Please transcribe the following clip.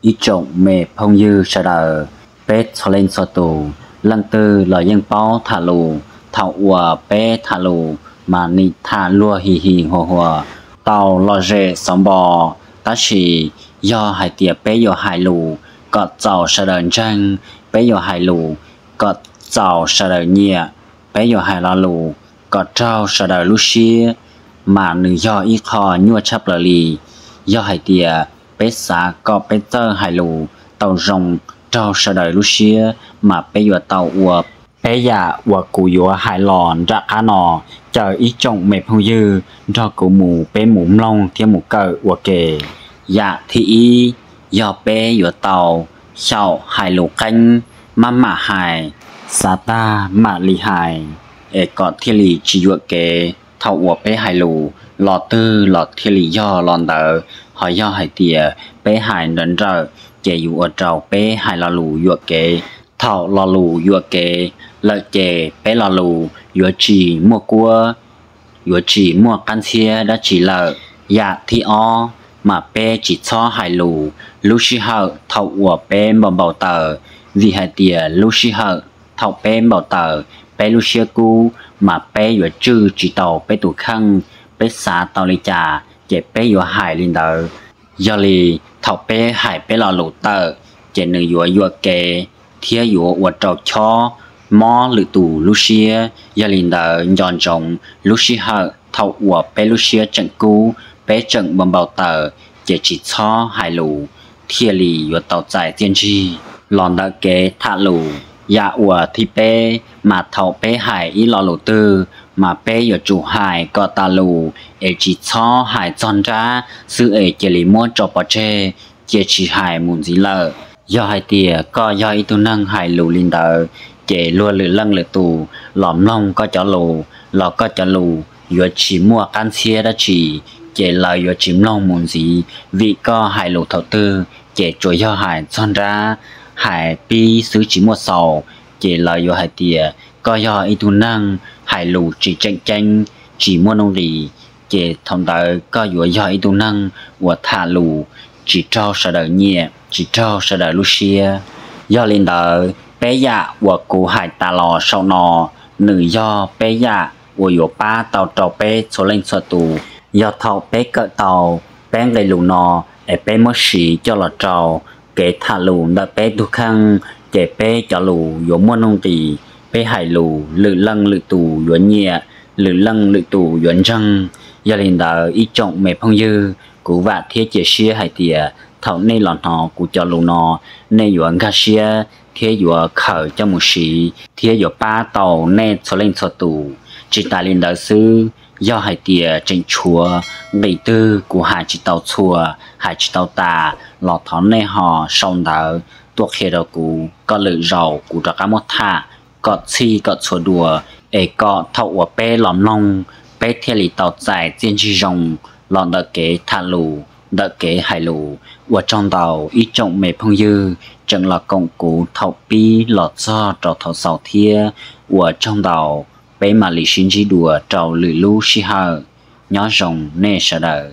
Ib tsoom me phooj ywg sawv daws, peb txhua leej txhua tus, leej twg los yeej paub tham lus. Thaum uas peb tham lus mas nim tham luag hi hi hua hua, tau lom zem xov npo. Tab sis yog hais tias peb yuav hais lus kom txaus sawv daws ntseeg, peb yuav hais lus kom txaus sawv daws nyiam, peb yuav hais lo lus kom raug sawv daws lub siab, mas nws yog ib qho nyuaj tshaj plaws li. Yog hais tias peb xav kom peb txawj hais lus tau zoo raug sawv daws lub siab, mas peb yuav tau ua peb yam uas kuv yuav hais los nram qab no. Caw ib tsoom me phooj ywg nrog kuv mus, peb mus mloog thiab mus kawm ua ke. Yam thib ib, yog peb yuav tau xyaum hais lus qeeb, maj mam hais, xav tag mam li hais, es kom thiaj li tsis yuam kev. Thaum uas peb hais lus, lo twg los thiaj li yog lo ntawd. Ho yog hais tias peb hais nrawm nrawm, ces yuav ua rau peb hais lo lus yuam kev. Thaum lo lus yuam kev lawm ces peb lo lus yuav tsis muaj kuab, yuav tsis muaj qab ntxhiab dab tsi lawm. Yam thib ob, mas peb tsis txhob hais lus lub sij hawm thaum uas peb npau npau taws, vim hais tias lub sij hawm thaum peb npau taws, peb lub siab kub, mas peb yuav tswj tsis tau peb tus kheej. Peb xav tau li cas ces peb yuav hais li ntawd. Yog li, thaum peb hais peb lo lus tawm, ces nws yuav yuam kev thiab yuav ua rau chob mob lwm tus lub siab. Yog li ntawd, nco ntsoov lub sij hawm thaum uas peb lub siab tseem kub, peb tseem npau npau taws, ces tsis txhob hais lus, thiaj li yuav tau txais txiaj ntsig los ntawm kev tham lus. Yam uas thib peb, mas thaum peb hais ib lo lus twg, mas peb yuav tsum hais kom tas lus, es tsis txhob hais txog nrab xwb es cia li muab tso pov tseg, cia tsis hais mus ntxiv lawm. Yog hais tias koj yog ib tug neeg hais lus li ntawd, ces luag lwm leej lwm tus los mloog koj cov lus los koj cov lus yuav tsis muaj qab ntxhiab dab tsi, ces lawv yuav tsis mloog mus ntxiv. Vim koj hais lus thaum twg ces tsuas yog hais txog nrab, hais pib xwb tsis muaj xaus, ces lawv yuav hais tias koj yog ib tug neeg hais lus tsis tseem ceeb, tsis muaj nuj nqis, ces thaum ntawd koj yuav yog ib tug neeg uas tham lus tsis raug sawv daws nyiam, tsis raug sawv daws lub siab. Yog li ntawd, peb yam uas kuv hais tas los saum no, nws yog peb yam uas yuav pab tau rau peb txhua leej txhua tus. Yog thaum peb kawm tau peb nqe lus no, es peb muab siv coj los rau kev tham lus ntawm peb tug kheej, ces peb cov lus yuav muaj nuj nqis, peb hais lus lwm leej lwm tus yuav nyiam, lwm leej lwm tus yuav ntseeg. Yog li ntawd, ib tsoom me phooj ywg, kuv vam thiab cia siab hais tias thaum nej los hnov kuv cov lus no, nej yuav nkag siab thiab yuav khaws coj mus siv thiab yuav pab tau nej txhua leej txhua tus. Tsis tas li ntawd xwb, yog hais tias tseem tshuav nqe twg kuv hais tsis tau txhua, hais tsis tau tas, los thov nej ho sau ntawv tuaj qhia rau kuv, kom lwm zaus kuv rov qab muab tham kom txhij kom txhua dua, es kom thaum uas peb los mloog, peb thiaj li tau txais txiaj ntsig zoo los ntawm kev tham lus, ntawm kev hais lus. Ua tsaug ntau ib tsoom me phooj ywg tseem los koom kuv thaum pib los txog rau thaum xaus thiab. Ua tsaug ntau, peb mam li sib ntsib dua rau lwm lub sij hawm. Nyob zoo nej sawv daws.